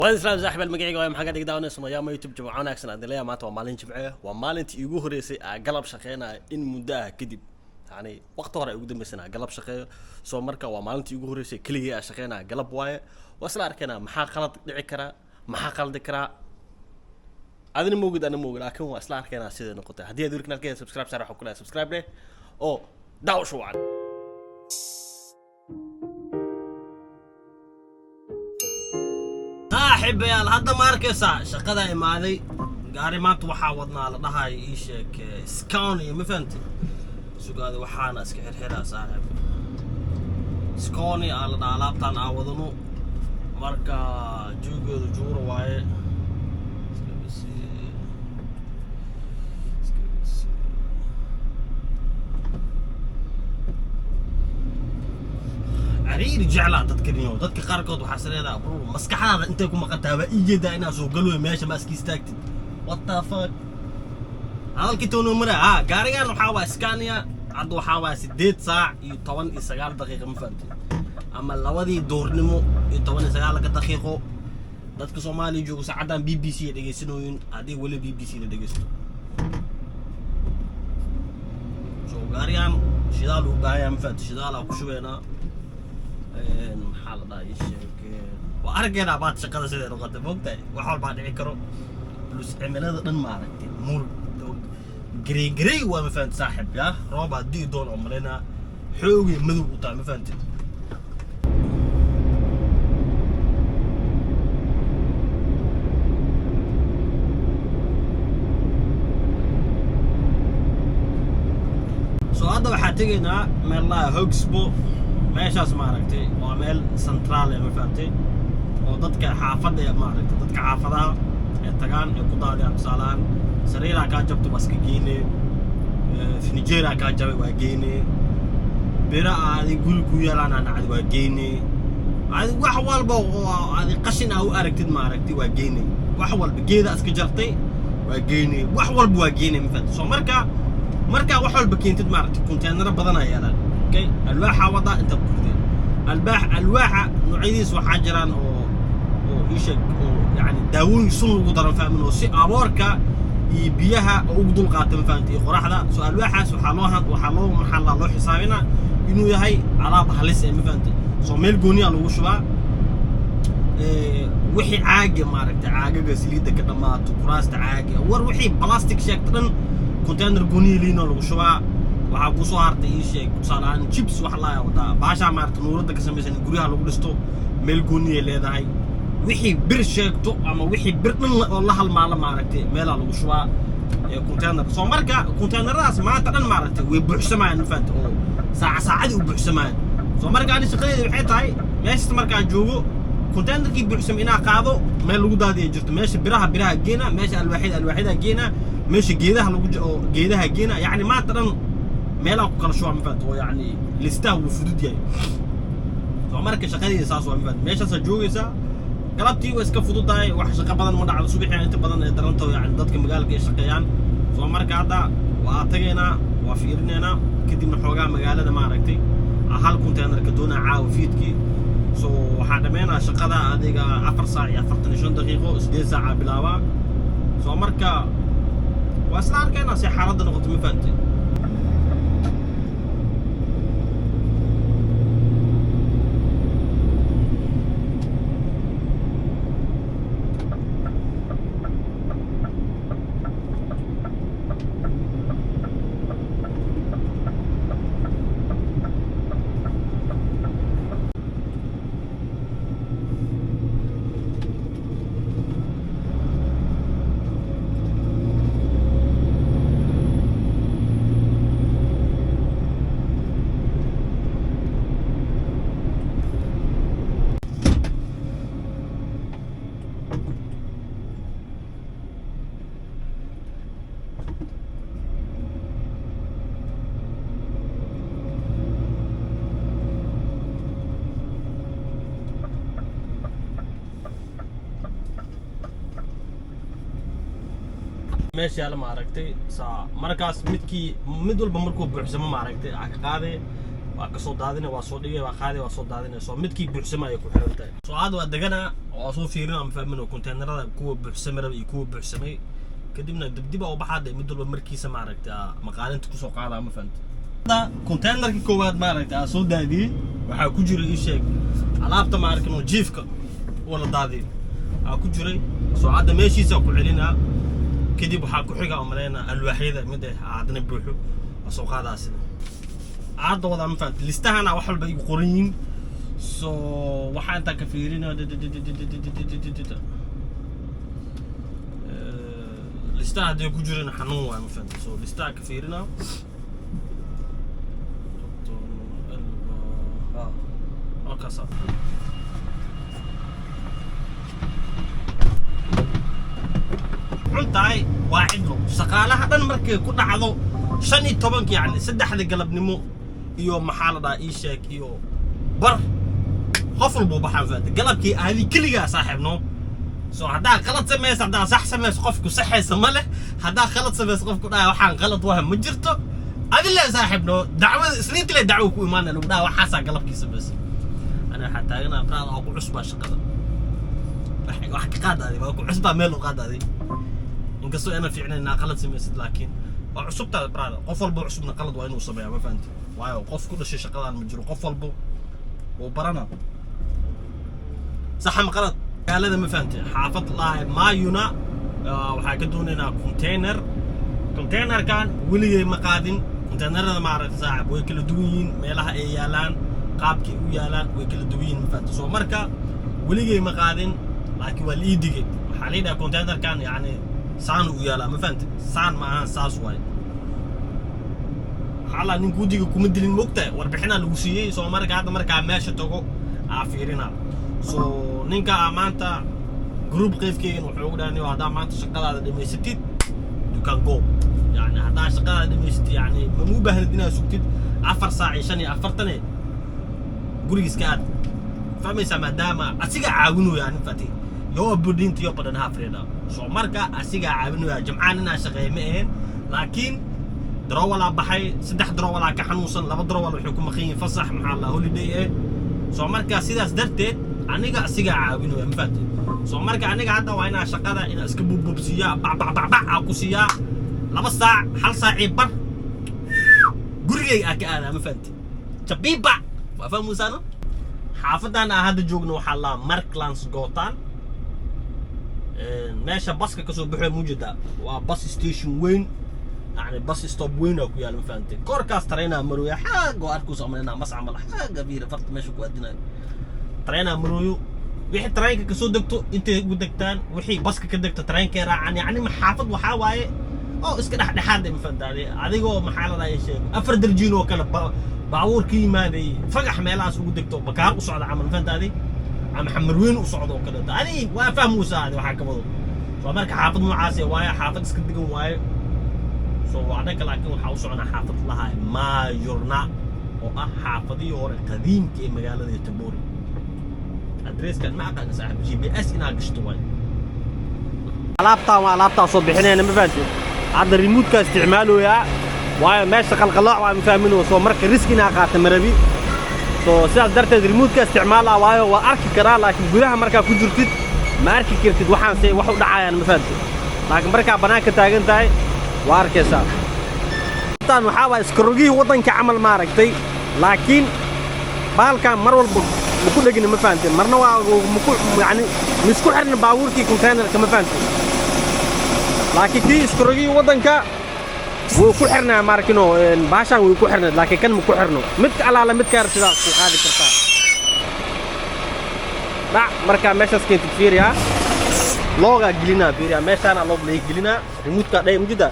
Waan islaam saaxiib magacayga waa maxaa ka dhig daawanaysa mayaama YouTube. Jimco wanaagsan aan leeyahay. Maanta waa maalin jimce, waa maalintii iigu horeysay aa galab shaqeynaya in muddo ah kadib, yani waqti hore ay ugu dambeysana galab shaqeeyo. Soo marka waa maalintii iigu horeysay keligii aa shaqeynaya galab waaye. Waa isla arkaynaa maxaa qalad dhici karaa, maxaa qaldi karaa. Adina moogid, ana moogid, laakiin waa isla arkaynaa siday noqotay. Haddii aad weli kanaalkeeda subscribe saar, waxaa ku leeyahay subscribe leh oo daawasho wacan. Saaxiibayaal, hadda ma arkaysaa shaqada imaaday gaari. Maanta waxaa wadnaa la dhahayo ii sheeg Scania, ma fahamtay? Sugaada, waxaana iska xirxiraa saaxiib. Scania aa la dhahaa alaabtaan aa wadano. Marka joogeedu juura waaye. Iska bisi- iska bisi. Cariiri jeclaa dadka niyo. Dadka qaarkood waxaa is leedahay, bro, maskaxdaada intay ku maqan tahay waa ii jeedaa inaa soo galooy meesha, ma iska istaagtid? What the fuck? Hadalkii toonoo mara ha. Gaarigan waxaa waa Scania. Hadda waxaa waa 8 saac iyo 19 daqiiqo, ma fahamtid? Ama 2dii duurnimo iyo 19ka daqiiqo. Dadka Soomaaliya joogo saacaddan BBC ay dhegeysanooyin, haddii weli BBC la dhegeysto. So gaarigan shidaal uu baahan yahay, ma fahamtid? Shidaalaa ku shubeynaa. Maxaa la dhahaa, ii sheeg, waa arageenaa baad shaqada siday noqotay. Moogtahay, wax walbaa dhici karo, plus cimilada dhan maaragtay mur grey grey waa, ma fahamtid saaxib? Ya roob haddii doon oo malaynaa xoogay madow u tahay, ma fahamtid? So hadda waxaa tegaynaa meel laha Högsbo. Meeshaas maaragtay waa meel central eh, ma fahamtay? Oo dadka xaafadda ee maaragtay dadka xaafadaha ee tagaan ee ku daadiyaan. Tusaalahaan sariiraa kaa jabto, waa iska geyne. Finijeeraa kaa jabay, waa geyne. Bira aadi guri ku yeelaan aa dhacday, waa geyne. Adi wax walba oo adi qashin aa u aragtid maaragtay waa geyne. Wax walba, geeda iska jartay, waa geyne. Wax walba waa geyne, ma fahamtay? So marka wax walba keentid maaragtay, konteenaro badan ayaa yaalaan. Okay, alwaaxa wadaa inta ku riday albaax. Alwaaxa noocyadiis waxaa jiraan oo ii sheeg oo yani daawooyin sun lagu daran, fahmin, oo si aboorka iyo biyaha oo ugu dul qaata, ma fahamtay, iyo qoraxda. So alwaaxaas waxaa loo maxaa loo xisaabinaa inuu yahay alaab halis eh, ma fahamtay? So meel gooniyaa lagu shubaa. Wixii caaga maaragtay, caagaga saliidda ka dhammaato, kuraasta caaga, war wixii plastic sheegta dhan container gooniya liinoo lagu shubaa. Waxaa ku soo hartay ii sheeg, tusaale ahaan chips wax laa wadaa, baashaa maaragtay nuuradda ka samaysan guryaha lagu dhisto, meel gooniyay leedahay. Wixii bir sheegto ama wixii bir dhan oo la halmaalo maaragtay, meelaa lagu shubaa ee container. So marka containeradaas maanta dhan maaragtay way buuxsamayaan, ma fahamtay? Oo saaca saacadii u buuxsamayaan. So marka ani shaqadeeda waxay tahay meeshas markaan joogo containerkii buuxsam inaa qaado, meel lagu daadiya jirto. Meesha biraha, biraha geena. Meesha alwaaxyada, alwaaxyada geena. Meesha geedaha lagu oo geedaha geena. Yacni maanta dhan meelaha ku kala shubaa, ma fahamtay? Oo yacni listaha wuu fudud yahay. So marka shaqadeeda saas waa, ma fahamtay? Meeshaasaa joogaysaa galabtii, waa iska fududahay, wax shaqo badan ma dhacdo. Subaxii inta badan ee daranto, yani dadka magaalka ay shaqeeyaan. So marka hadda waa tagaynaa, waa fiirinaynaa, kadibna xoogaa magaalada maaragtay hal container ka doonaa caawa fiidkii. So waxaa dhammeynaa shaqada adiga 4 saac iyo 45 daqiiqo, 8 saaca bilaabaa. So marka waa isla arkaynaa si xaaladda noqoto, ma fahamtay? Meesha yaala maaragtay saa markaas midkii mid walba markuu buuxsamo maaragtay aa ka qaaday. Waa kasoo daadina, waa soo dhigay, waa qaaday, waa soo daadinay. So midkii buuxsama ayay ku xiran tahay. So aad waa deganaa, waa soo fiirin ama fahmin containerada kuwa buuxsamay raba iyo kuwa buuxsamay. Kadibna dibdib u baxaa dee, mid walba markiisa maaragta maqaalinta kusoo qaadaa, ma fahamtay? Hadda containerka koowaad maaragta aa soo daadiyey, waxaa ku jira, ii sheeg, alaabta maaragta oo jiifka oo la daadiyey aa ku jiray. So hadda meeshiisa ku celinaa. Kadib waxaa ku xiga oo malaynaa alwaaxyada mid ah haddana buuxo, waa soo qaadaa sida aadda wadaa, ma fahamtay? Listahana wax walba igu qoran yihiin. So waxaa intaa ka fiirina listaha haddii ku jirin xanuun waay, ma fahamtay? So listaha ka fiirina. Halkaasa xun tahay, waa cidlo. Shaqaalaha dhan markay ku dhacdo 15-ka, yacni 3-da galabnimo iyo maxaa la dhahaa, ii sheeg, iyo bar, qof walbuu baxaan, fahamtay? Galabkii aadi keligaa, saaxiibno. So haddaa qalad samaysa, haddaa sax samayso, qofku saxaysa ma leh. Haddaa qalad samayso, qofku dhaha waxaan qalad waha ma jirto. Adi le, saaxiibno, dacwada isniinta le dacwo ku imaanaya, lagu dhaha waxaasaa galabkii samaysa. Ani waxaa taaganaa braada oo ku cusbaa shaqada, wax ka qaadaadi waa ku cusbaa, meel u qaadaadi. Inkastoo aanan fiicnayn inaa qalad samaysid, laakiin waa cusubtaada, brother. Qof walba cusubna qalad waa inuu sameeyaa, ma fahanti? Waayo qof ku dhashay shaqadan ma jiro, qof walba wuu barana, sax ama qalad magaalada, ma fahanti? Xaafad laa Majorna waxaa ka doonaynaa container. Containerkan weligay ma qaadin. Containerada maaragta, saaxib, way kala duwan yihiin, meelaha ay yaalaan, qaabkay u yaalaan way kala duwan yihiin, ma fahanti? So marka weligay ma qaadin, laakiin waa la ii digay. Waxaa la yidhaha containerkan yacni saan u yaalaa, ma fahanti? Saan ma ahan, saas waaye. Waxaa la nin guudiga kuma dilin, mogtahay? Warbixinaa lagu siiyey. So marka hadda markaa meesha tago aa fiirina. So ninka aa maanta group qeybkeygan wuxuu ugu dhahay, haddaa maanta shaqadaada dhamaysatid, you can go. Yani haddaa shaqadaada dhamaysatid, yani mama u baahnid inaad sugtid 4 saac iyo 45, gurigiiska aad, fahmaysaa? Maadaama asiga caawinooya nin fati jag borde inte jobba den här fredag. So marka asigaa caawinooya. Jimcaan inaa shaqeeya ma ahayn, laakiin darawalaa baxay, saddex darawalaa ka xanuunsan, laba darawal waxay ku maqan yihiin fasax, maxaa la, holiday eh. So marka sidaas darteed aniga asigaa caawinooya, ma fahamtay? So marka aniga hadda waa inaa shaqada inaa iska bubbubsiiyaa, bac bac bac bac aa ku siiyaa, 2 saac, hal saacii bar gurigayga aa ka aadaa, ma fahamtay? Jabiiba waa fahmuusaano. Xaafadan aan hadda joogno waxaa la Marklandsgatan. Meesha baska kasoo baxo mujida waa bus station weyn, yani bus stop weyn aa ku yaala, ma fahamtay? Korkaas tareenaa marooya, xaaga oo arkayso amaynaa mas camal, xaaga fiira farta meesha ku aadinayo tareenaa marooyo. Wixii tareenka kasoo degto intay ugu degtaan, wixii baska ka degto tareenkay raacaan. Yacni xaafad waxaa waaye oo iska dhexdhexaad eh, ma fahamtay? Adigoo maxaa la dhahay sheeg, afar darjiin oo kale baabuur ka yimaaday fagax meelahaas ugu degto, bakaar u socda camal, ma fahamtay? Ama xamarweyn u socdo oo kaleeto, adi waa fahmuusaa adi waxaa ka wado. So marka xaafad noocaas waaye, xaafad iska degan waaye. So annaga laakiin waxaa u soconaa xaafad lahaa Majorna, oo ah xaafadihii hore qadiimka ee magaalada Göteborg. Adreeskan ma aqaan, saaxiib, GPS inaad gashto waay. Alaabtaan waa alaabtaa soo bixinayna, ma fahanteen? Hadda remote-ka isticmaalooyaa, waayo meesha qalqalooc waa, ma fahmin? So marka risk inaa qaata marabi. So sidaas darteed remote-ka isticmaalaa, waayo waa arki karaa, laakiin gudaha markaa ku jirtid ma arki kartid waxaan se wax u dhacayaan, ma fahanteen? Laakiin markaa bannaanka taagan tahay waa arkaysaa. Tan waxaa waay iskarogihii waddanka camal, maaragtay? Laakiin bahalkan mar walba maku dhegina, ma fahanteen? Marna waa maku, yani misku xirna baabuurkii containerka, ma fahanteen? Laakiin kii iskarogihii waddanka wuu ku xirnaa, maarkino baashaan way ku xirnayd, laakiin kan ma ku xirno. Midka alaala midkaa rabtidaa ku qaadi kartaa. Dhac markaa meeshaas keentid, fiiriyaa, loogaa gelinaa, fiiriyaa, meeshaana loog laga gelinaa remote-ka dhay mujida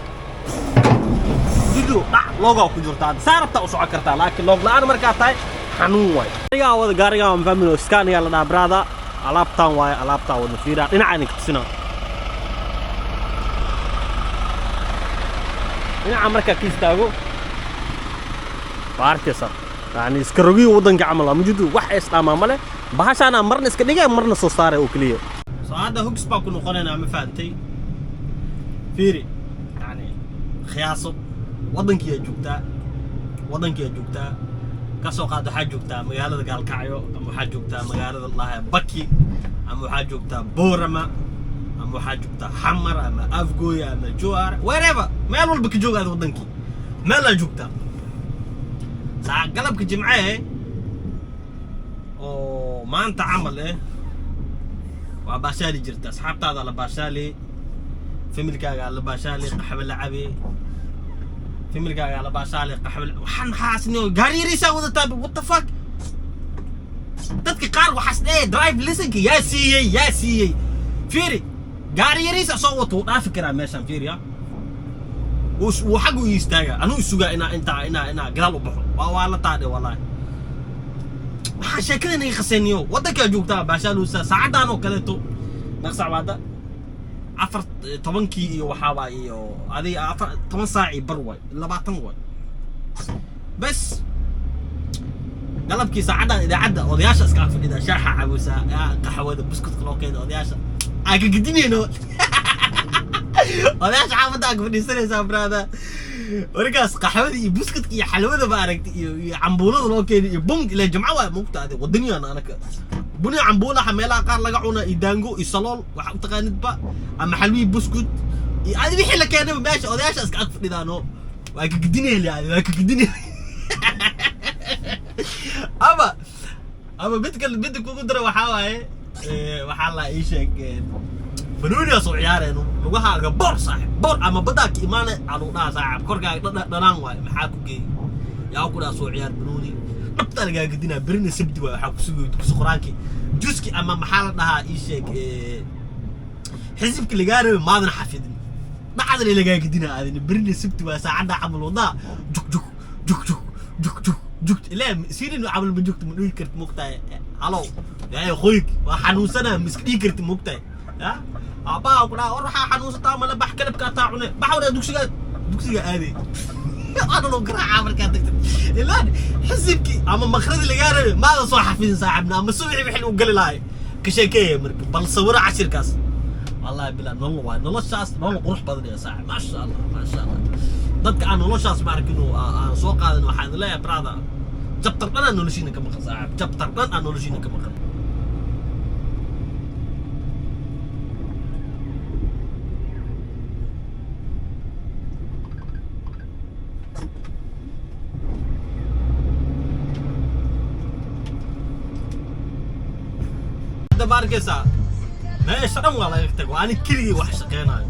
dudu dhac, loogaa ku jirtaa, saa rabtaa u socon kartaa. Laakiin loog la'aan markaa tahay xanuun waay. Gaarigaa wada, gaarigaa ma fahmin, Scania la dhaha, brother. Alaabtaan waaye, alaabtaa wada, fiiriyaa, dhinacaa idinka tusinaa. Dhinaca markaa ka istaago waa arkaysaa, yani iska rogihii waddanka camal ah mujidu, wax isdhaamaa male. Bahashaana marna iska dhigay, marna soo saaray oo keliya. So hadda hugs baa ku noqonaynaa, ma fahantay? Fiiri, yani khiyaaso, waddankiyaa joogtaa, waddankiyaa joogtaa. Ka soo qaad waxaa joogtaa magaalada Gaalkacyo, ama waxaa joogtaa magaalada la Baki, ama waxaa joogtaa Boorama, ama waxaa joogtaa Xamar, ama Afgooy, ama Jowhar, wherever, meel walba ka joogaada waddankii, meelaa joogtaa. Saa galabka Jimcee oo maanta camal waa baashaali jirta, asxaabtaada la baashaali, familkaagaa la baashaali, qaxwe la cabe, familkaagaa la baashaali, qaxwe. Waxaan maxaasniyo gaari yariisaa wadataa? What the fuck? Dadka qaar waxaas dheh, drive license-ka yaa siiyey? Yaa siiyey? Fiiri, gaari yariisa soo wato, wuu dhaafi karaa meeshaan. Fiiriya, wuu xaggu ii istaagaa, anuu isugaa inaa intaa inaa gadaal u baxo. Waa la taadhe. Wallaahi waxaa sheekada naga khaseniyo. Waddankaa joogtaa, baashaaluusa, saacaddan oo kaleeto naqsac waada afar tobankii iyo waxaa waay iyo adiga 14 saac iyo bar waay, 20 waay bes. Galabkii saacaddan idaacadda odayaasha iska ag fadhida, shaaxa cabusaa, qaxwada, buskudka loo keena, odayaasha aan ka gedinayno, odayaasha xaafadda ag fadhiisanaysaa, brother. Markaas qaxwada iyo buskudka iyo xalwada ba aragtay iyo cambuulada loo keenay iyo bung ilaa Jimco waay, mugta adi wadaniyaan anaka buni cambuulaha meelaha qaar laga cuna, iyo daango iyo salool, waxa u taqaanidba, ama xalwii, buskud iyo adi wixii la keenay meesha odayaasha iska ag fadhidaano, waa ka gedinayla adi, waa ka gedinay. Ama mid kale, midda kugu dara waxaa waaye, waxaa la ii sheeg, banooniyaa soo ciyaareen, lugahaaga boor, saaxib, boor ama badaa ka imaane aa lagu dhahaa, saaxib, korkaaga dhanaan waaye. Maxaa ku geeyey? Yaa ku dhaha soo ciyaar banooni? Dhabtaa lagaa gedinaa. Berina Sabdi waaye, waxaa kusugi dugsi Qur-aanki, juski, ama maxaa la dhahaa, ii sheeg, xisibka lagaa rabay maadan xafidin, dhacdana lagaa gedinaa adina. Berina Sabti waaye, saacadda camal wadaa jug jug jug jug jug jug jug, ilaa siinin camal ma joogto, ma dhihi karti, moogtahay? Halow yaa qoyg, waa xanuunsanaa, ma iska dhihi karti, moogtahay? Ya aabbaha ku dhaha, war waxaa xanuunsataa mala, bax, kalabkaa taa cune, bax, waraa dugsiga, dugsiga aaday, waana loo garaacaa markaa tagtid, ilaan xisibkii ama makradii lagaa rabay maada soo xafidin, saaxibna, ama subaxii wixii lagu gali lahay ka sheekeeya. Marka bal sawiro cashirkaas. Wallahi bilaa nolol waay, noloshaas nolol qurux badan ya saaxib. Maasha Allah, maasha Allah. Dadka aan noloshaas ma arkin oo aan soo qaadan, waxaan idin leeyahay, brother, chapter dhan aan noloshiina ka maqan, saaxib, chapter dhan aan noloshiina ka maqan. Hadda ma arkaysaa, meesha dhan waa laga tago, ani keligii wax shaqeynaayo,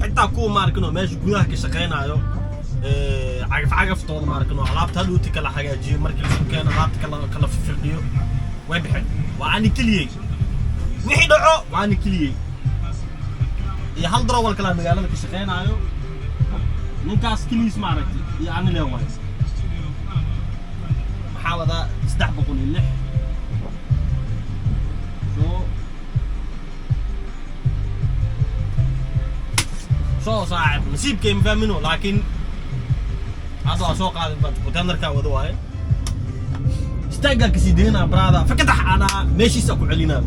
xitaa kuwa ma arkin oo meesha gudaha ka shaqeynaayo, cagaf cagaftooda ma arkin oo alaabta hadhowti kala hagaajiyo, markii laisku keeno alaabta kala firdhiyo, way bixeen. Waa ani keligey wixii dhaco, waa ani keligey iyo hal darowal kalaa magaalada ka shaqeynaayo, ninkaas keligiis ma aragtay iyo ani leen waay. Maxaa wadaa? 306. Soo saaxib, nasiibkay ma fahmino, laakiin hadda waa soo qaaday containerkaa wada waaye, istaaggaa kasii daynaa, brother, fakatax anaa meeshiisa ku celinaa.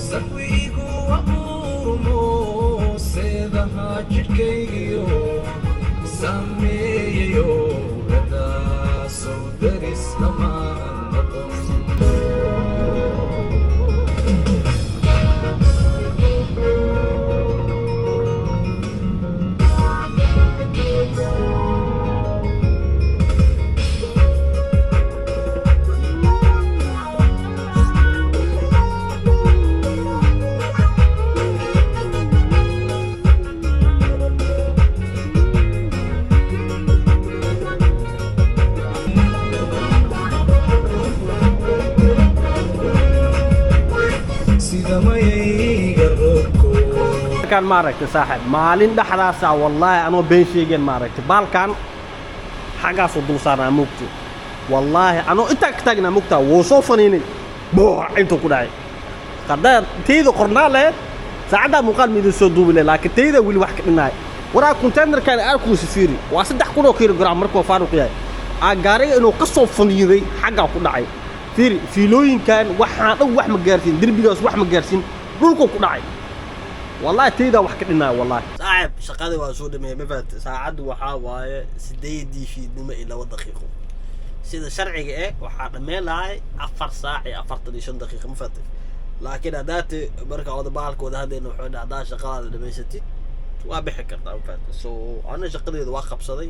Sarwigu abuurmo seedaha jidhkaygiyo sameeyayo gadaasow daris lamaan noqon. Sida mayayga roobko. Halkan ma aragtay, saaxib, maalin dhexdaasa, wallaahi anoo been sheegeen, ma aragtay, baalkan xaggaasuu dul saarnaa, moogto. Wallaahi anoo intaa ka taagnaa, mugtaa wuu soo faniinay, booc intuu ku dhacay. Haddaa tayda qornaa lahayd, saacaddaa muuqaal ma idin soo duubi lahayd, laakiin tayda weli wax ka dhinaay. Waraa, containerkan aarkuusa fiiri, waa 3000 oo kilogram markuu faaruq yahay. Aa gaariga inuu ka soo faniiday xaggaa ku dhacay. Fiiri fiilooyinkan, waxaan dhan wax ma gaarsiin, derbigaas wax ma gaarsiin, dhulkuu ku dhacay. Wallahi taydaa wax ka dhinaay, wallahi. Saaxib, shaqadii waa soo dhameeyey, ma fahamtay? Saacaddu waxaa waaye 8-dii fiidnimo iyo 2 daqiiqo. Sida sharciga eh waxaa dhammeyn lahay 4 saac iyo 45 daqiiqo, ma fahamtay? Laakiin haddaate marka odabaalka wada hadlayna, wuxuu dhaha haddaa shaqadaada dhamaysatid waa bixi kartaa, ma fahamtay? So ana shaqadeeda waa qabsaday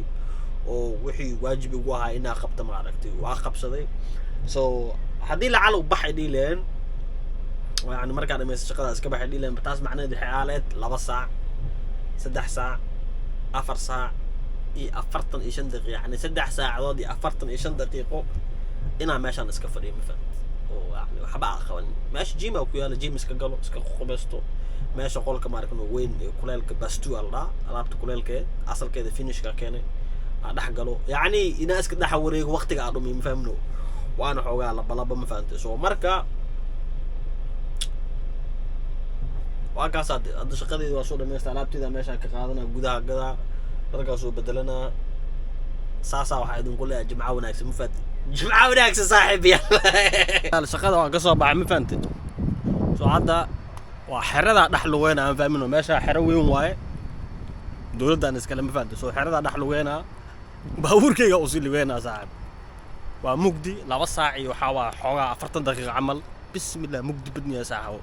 oo wixii waajib igu ahaa inaa qabta, ma aragtay, waa qabsaday. So haddii lacal baxay dhihi laheen, yani markaa dhamaysta shaqada iska baxay dhihi laheen, taas macnaheed waxay aaleed 2 saac, 3 saac, 4 saac iyo 45 daqiiqo, yani 3 saacadood iyo 45 daqiiqo inaa meeshaan iska fadhiyo, ma fahamtay? Oo yani waxba aa qabanin. Meesha gym aa ku yaala, gym iska galo, iska qubaysto. Meesha qolka maaragno weyn ee kuleelka bastu aa la dhahaa, alaabta kuleelkeed asalkeeda finishka keenay aa dhex galo, yacni inaa iska dhex wareego, waqtiga aa dhumi, ma fahmno? Waana xoogaa labalaba, ma fahamtay? So marka waa kaas. Hadda shaqadeedi waa soo dhamaysta, alaabteeda meeshaan ka qaadanaa, gudaha gadaa, dharkaasoo bedelanaa. Saasaa waxaa idinku leeyahay jimco wanaagsan, ma fahamtay? Jimco wanaagsan, saaxiib yaal. Shaqada waan ka soo baxay, ma fahamtay? So hadda waa xeradaa dhex lugeynaa, ma fahmino? Meesha xero weyn waaye, dowladdan iskale, ma fahamtay? So xeradaa dhex lugeynaa, baabuurkayga usii lugeynaa. Saaxiib, waa mugdi, 2 saac iyo waxaa waa xoogaa 40 daqiiqo camal. Bismillah, mugdi badniya, saaxibo.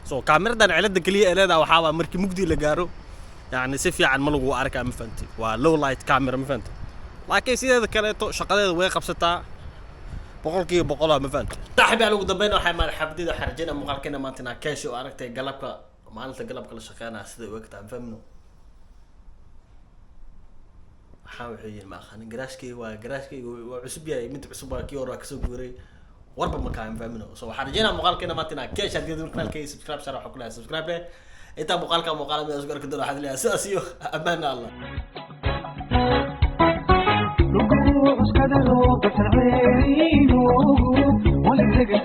So kaamiradan cilada keliya ee leedaha waxaa waa markii mugdi la gaaro, yani si fiican ma lagu arkaa, ma fahamtay? Waa low light camera, ma fahamtay? Laakiin sideeda kaleeto shaqadeeda way qabsataa 100%, ma fahamtay? Saaxiib yaal, ugu dambeyn waxay maad xabdida xarjina muuqaalkeena maanta inaa keeshi oo aragtay galabka, maalinta galabka la shaqeynaya sida u egtaa, ma fahmino? Waxaa wuxuu yidhi ma aqaanin, garaashkayga waa garaashkayga waa cusub yahay, mid cusub waa, kii hore waa kasoo guuray, warba ma kaa fahmino. So waxaan rajeynaa muuqaalkeena maanta inaa keesh. Haddii aduu kanaalkayga subscribe sar, waxaa ku leeyahay subscribe leh. Intaa muuqaalka muuqaala mid isku arki doono, waxaad leeyahay sidaas iyo ammaana Allah. Lugu cuskada loo batarceeyo wala taga.